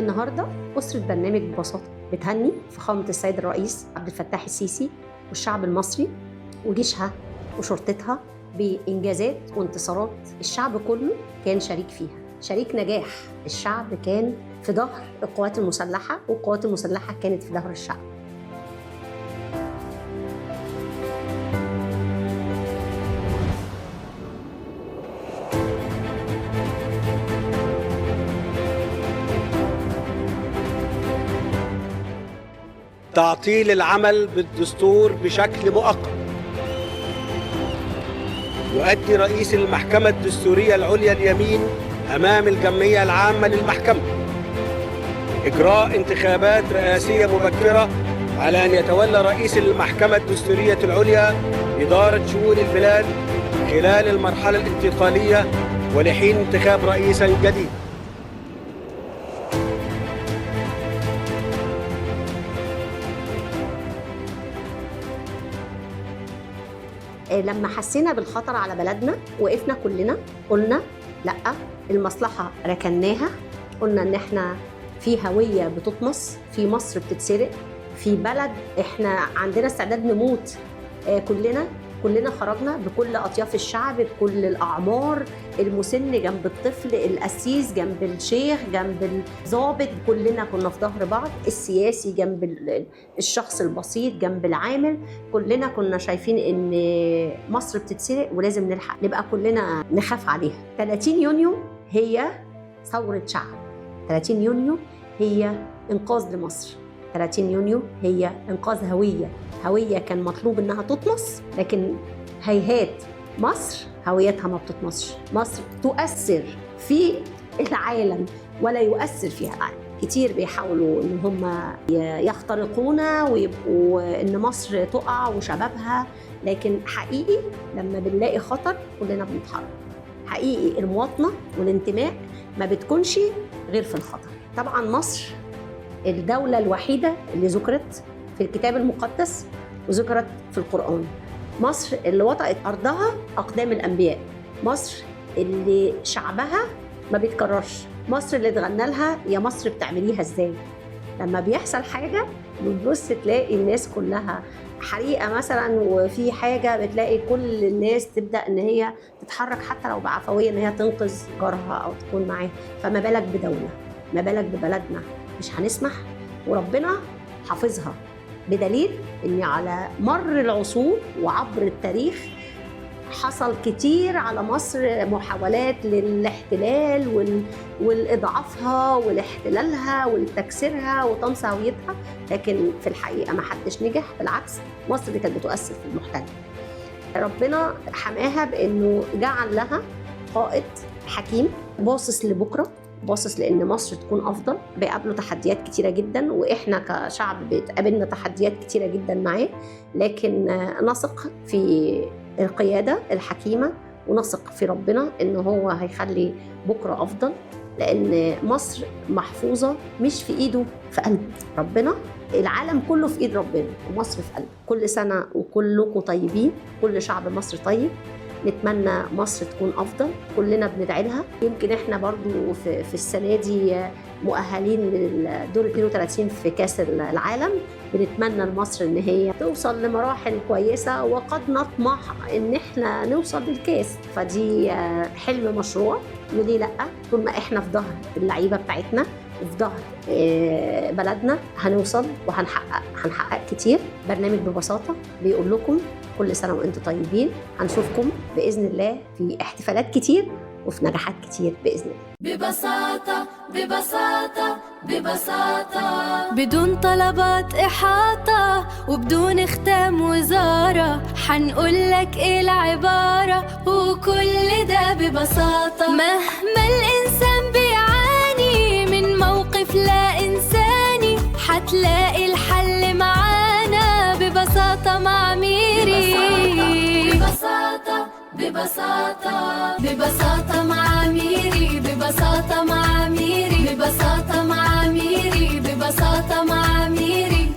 النهارده أسرة برنامج ببساطة بتهني فخامة السيد الرئيس عبد الفتاح السيسي والشعب المصري وجيشها وشرطتها بإنجازات وانتصارات الشعب كله كان شريك فيها، شريك نجاح. الشعب كان في ظهر القوات المسلحة، والقوات المسلحة كانت في ظهر الشعب. تعطيل العمل بالدستور بشكل مؤقت. يؤدي رئيس المحكمة الدستورية العليا اليمين أمام الجمعية العامة للمحكمة. إجراء انتخابات رئاسية مبكرة على أن يتولى رئيس المحكمة الدستورية العليا إدارة شؤون البلاد خلال المرحلة الانتقالية ولحين انتخاب رئيسا جديد. لما حسينا بالخطر على بلدنا وقفنا كلنا، قلنا لأ، المصلحة ركناها، قلنا إن إحنا في هوية بتطمس، في مصر بتتسرق، في بلد إحنا عندنا استعداد نموت. كلنا خرجنا بكل أطياف الشعب، بكل الأعمار، المسن جنب الطفل، القسيس جنب الشيخ جنب الضابط، كلنا كنا في ظهر بعض، السياسي جنب الشخص البسيط جنب العامل، كلنا كنا شايفين إن مصر بتتسرق ولازم نلحق نبقى كلنا نخاف عليها. 30 يونيو هي ثورة شعب، 30 يونيو هي إنقاذ لمصر، 30 يونيو هي إنقاذ هوية، هوية كان مطلوب إنها تطمس، لكن هيهات مصر هويتها ما بتطمسش. مصر تؤثر في العالم ولا يؤثر فيها العالم. كتير بيحاولوا إن هم يخترقونا ويبقوا إن مصر تقع وشبابها، لكن حقيقي لما بنلاقي خطر كلنا بنتحرك. حقيقي المواطنة والانتماء ما بتكونش غير في الخطر. طبعا مصر الدولة الوحيدة اللي ذكرت في الكتاب المقدس وذكرت في القرآن. مصر اللي وطأت أرضها أقدام الأنبياء، مصر اللي شعبها ما بيتكررش، مصر اللي اتغنى لها يا مصر بتعمليها إزاي. لما بيحصل حاجة بتبص تلاقي الناس كلها، حريقة مثلا وفي حاجة، بتلاقي كل الناس تبدأ إن هي تتحرك حتى لو بعفوية إن هي تنقذ جارها أو تكون معاه. فما بالك بدولة، ما بالك ببلدنا، مش هنسمح، وربنا حافظها، بدليل ان على مر العصور وعبر التاريخ حصل كتير على مصر محاولات للاحتلال والإضعافها والاحتلالها والتكسيرها وطمس هويتها، لكن في الحقيقة ما حدش نجح. بالعكس مصر اللي كانت بتؤثر في المحتل، ربنا حماها بأنه جعل لها قائد حكيم باصص لبكرة، باصص لأن مصر تكون أفضل. بيقابلوا تحديات كتيرة جدا، وإحنا كشعب بتقابلنا تحديات كتيرة جدا معاه، لكن نثق في القيادة الحكيمة ونثق في ربنا إن هو هيخلي بكرة أفضل، لأن مصر محفوظة مش في إيده، في قلب ربنا. العالم كله في إيد ربنا ومصر في قلبه. كل سنة وكلكم طيبين، كل شعب مصر طيب، نتمنى مصر تكون أفضل، كلنا بندعي لها. يمكن إحنا برضو في السنة دي مؤهلين للدور 32 في كأس العالم، بنتمنى لمصر إن هي توصل لمراحل كويسة، وقد نطمح إن إحنا نوصل للكأس، فدي حلم مشروع، وليه لأ؟ طول ما إحنا في ظهر اللعيبة بتاعتنا وفي ظهر بلدنا هنوصل وهنحقق، هنحقق كتير. برنامج ببساطة بيقول لكم كل سنة وانتم طيبين، هنشوفكم بإذن الله في احتفالات كتير وفي نجاحات كتير بإذن الله. ببساطة ببساطة ببساطة، بدون طلبات إحاطة وبدون ختام وزارة، حنقولك إيه العبارة وكل ده ببساطة. مهما الإنسان بيعاني من موقف لا إنساني، حتلاقي الحل معانا ببساطة مع ميري. ببساطة ببساطة ببساطة مع ميري، ببساطة مع ميري، ببساطة مع ميري، ببساطة مع ميري.